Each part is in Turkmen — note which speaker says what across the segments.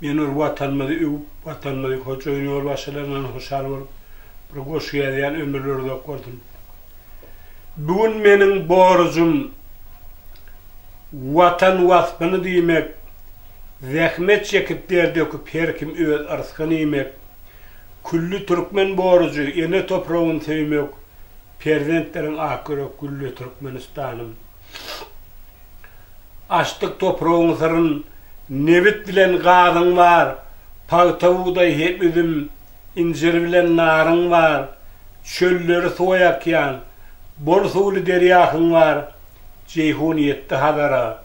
Speaker 1: Men bir Watanymyzy öwüp, Watanymyzy hojaýyn ýolbaşçylaryndan hoşal bolup, bir goşgy ýazýan ömürleri uzak bolsun. Bu gün meniň borujum Watan waspyny diýmek, zähmet çekip der döküp her kim öz yrsgyny iýmek, külli türkmen borujy ene topragyn söýmek, perzentleriň ak ýürek gülle Türkmenistanym. Açdyk topragyň syryn, Nebit bilen gazyň bar, Pagta bugdaý hem üzüm, Injir bilen naryň bar, Çölleri suwa ýakýan, Bol suwly derýahyň bar, Jeýhun ýetdi Hazara,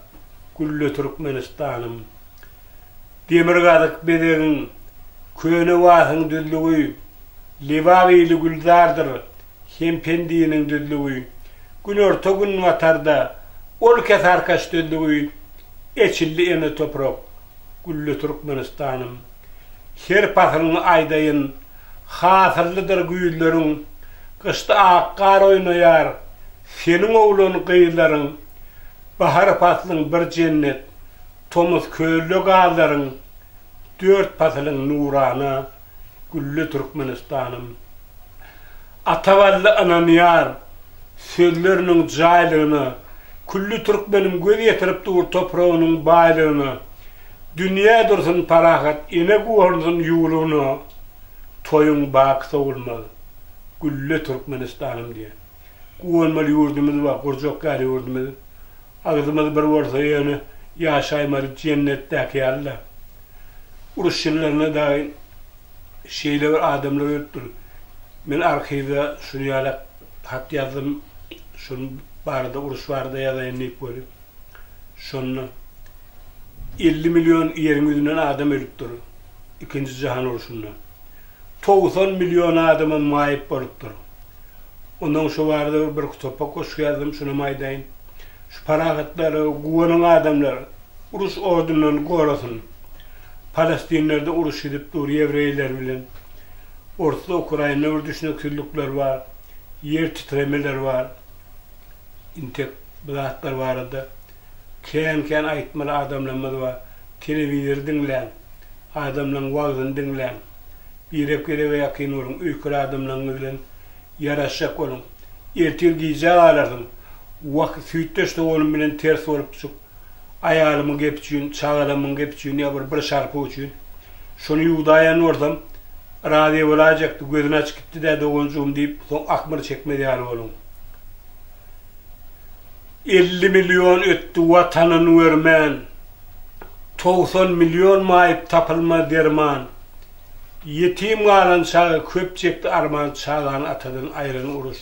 Speaker 1: Gülle Türkmenistanym. Demirgazyk bezegiň, Köne Wasyň düzlügi, Lebap ili gülzardyr, Hem Pendiniň düzlügi, Günorta-günbatarda ol Kesarkaç düzlügi, Eçildi ene toprak, Gülle Türkmenistanym. Her pasylyňy aýdaýyn, Hasyllydyr güýzleriň, Gyşda ak gar oýnaýar, Seniň oglan-gyzlaryň. Bahar paslyň bir jennet, Tomus kölde gazlaryň, Dört pasylyň nurana, Gülle Türkmenistanym. Atabally ynanýar sözleriniň jaýlygyna, Külli türkmeniň göz ýetirip dur topragynyň baýlygyna. Dünýä dursun parahat, ene guwansyn ýuwlugyna, Toýuň baky sowulmaz, gülle Türkmenistanym diýýär. Guwanmaly ýurdumyz bar, gurjak ýaly ýurdumyz. Agzymyz bir bolsa ýöne ýaşaýmaly jennetdäki ýaly-da. Uruş ýyllarynda dagy şeýle bir adamlar ölüpdir. Men arhiwde şuny ýalak hat ýazdym, şun barada uruş barada ýazaýyn diýip weli. Şonda 50 million ýeriň ýüzünden adam ölüpdir Ikinji jahan urşunda. 90 million adamam maýyp bolupdyr. Ondan şu barada bir topak goşgy ýazdym, şunam aýdaýyn. Şu parahatlara guwanyň adamlar, uruş odundan gorasyn. Palestinlerde uruş gidip dur ýewreýler bilen. Orsda Ukrainda bir düşnüksizlikler bar. Ýer titremeler bar. Intek bu zatlar barada kän kän aýtmaly adamlarymyz bar. Telewizory diňläň. Adamlaň wagzyny diňläň. Birek birege ýakyn boluň. Öýkeli adamlaryňyz bilen ýaraşjak boluň. Ertir gijä galarsyň. Wah, süýtdeş doganym bilen ters bolup çyk. Aýalymyň gepi üçin, çagalarymyň gepi üçin ýa bir bir şarpyk üçin. Şony ýuwdaýan bolsam, razy bolaýjakdy, gözüni açyp gitdi-dä doganjygym diýip, soň ahmyr çekmez ýaly boluň. 50 million ötdi Watanyny görmän, 90 million maýyp tapylmaz derman. Ýetim galan çaga köp çekdi arman çagany atadan aýran uruş.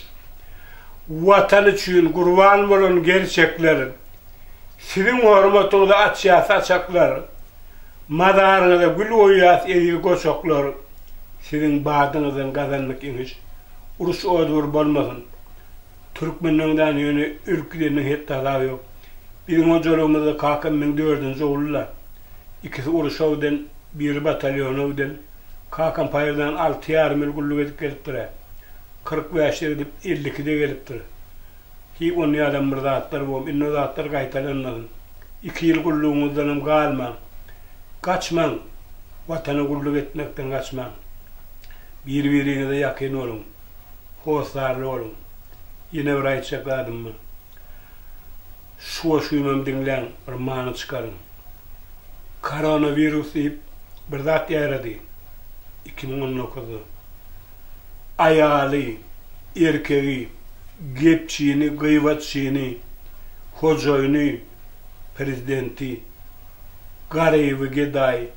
Speaker 1: Watan üçin gurban bolan gerçekler Siziň hormatyňyza açýas saçaklar Mazaryňyza gül goýýas eziz goçaklar Siziň badyňyzdan gazandyk ýeňiş Uruş ody bir bolmasyn Türkmenleňden ýöne ölüp gideniniň hetdi hasaby ýok Biziň hojalygymyzda kakam meň dördünji ogly-la Ikisi uruşa giden biri batalýona giden Kakam paýyrdan alty ýarym ýyl gulluk edip gelipdir-ä. 45-de gidip, 52-de gelipdir. Hiý, ony ýalam bir zatlar bom, indi o zatlar gaýtalanmasyn. Iki ýyl gullugyňyzdanam galmaň. Gaçmaň! Watana gulluk etmekden gaçmaň. Bir-biriňize ýakyn boluň. Hossarly boluň. Ýene bir aýtjak zadym bar. Şu goşgymam diňläň, bir many çykaryň. Koronawirus diýip bir zat ýaýrady 2019-da. Aýaly, erkegi, gepçini, gybatçyny, hojaýyny, prezidenti, garyby, gedaýy,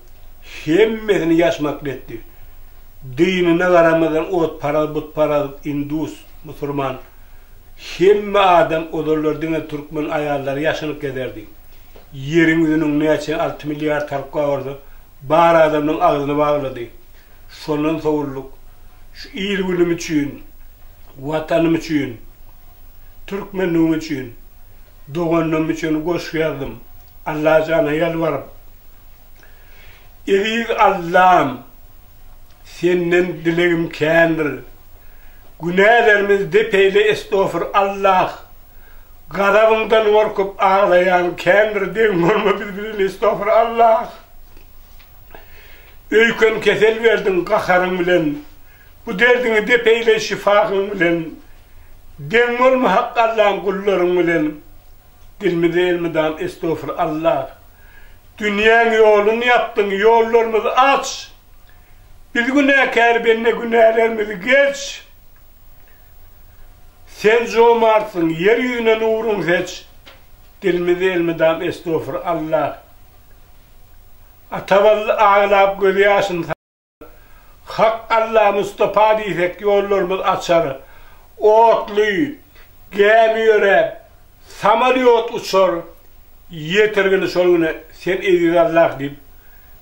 Speaker 1: hemmesini ýaşmakly etdi. Dinine garamazdan otparaz, butparaz, indus, musurman, hemme adam ozallar diňe türkmen aýallary ýaşynyp gezerdi. Ýeriň ýüzüniň näçe alty milliard halk bar bolsa, bar adamlaryň agzyny baglady. Şondan sowuldyk. Şu il-günüm üçin, Watanym üçin, türkmenligim üçin, doganlarym üçin goşgy ýazdym. Allajana ýalbaryp. Eziz Allam! Senden dilegim kändir. Günälerimizi dep eýle estofur Allah! Gazabyňdan gorkup aglaýan kändir deň bolma biz bilen estofur Allah! Öýken kesel berdiň gaharyň bilen, Bu derdiňi dep eýle şifahyň bilen, Deň bolma Hak Allam gullaryň bilen, Dilimize elmydam estofur Allah. Dünýäň ýoluny ýapdyň, ýollarymyzy aç! Biz günäkär bende günälerimizi geç! Sen jomartsyň, ýer ýüzüne nuruň seç! Dilimize elmydam estofur Allah. Atabally aglap gözýaşyny Hak Alla Mustapa diýsek ýollarymyz açar, Otly, gämi ýöräp, samolýot uçar, Ýetirgin şol güne sen eziz Allah diýip,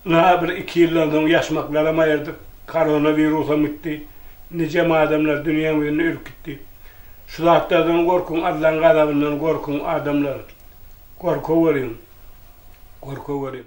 Speaker 1: ynha bir iki ýyldan soň ýaşmaklaram aýyrdyk, korona wirusam gitdi, nijeme adamlar dünýäň ýüzünde ölüp gitdi. Şu zatlardan gorkuň Allaň gazabyndan gorkuň adamlar. Gorkaweriň. Gorkaweriň.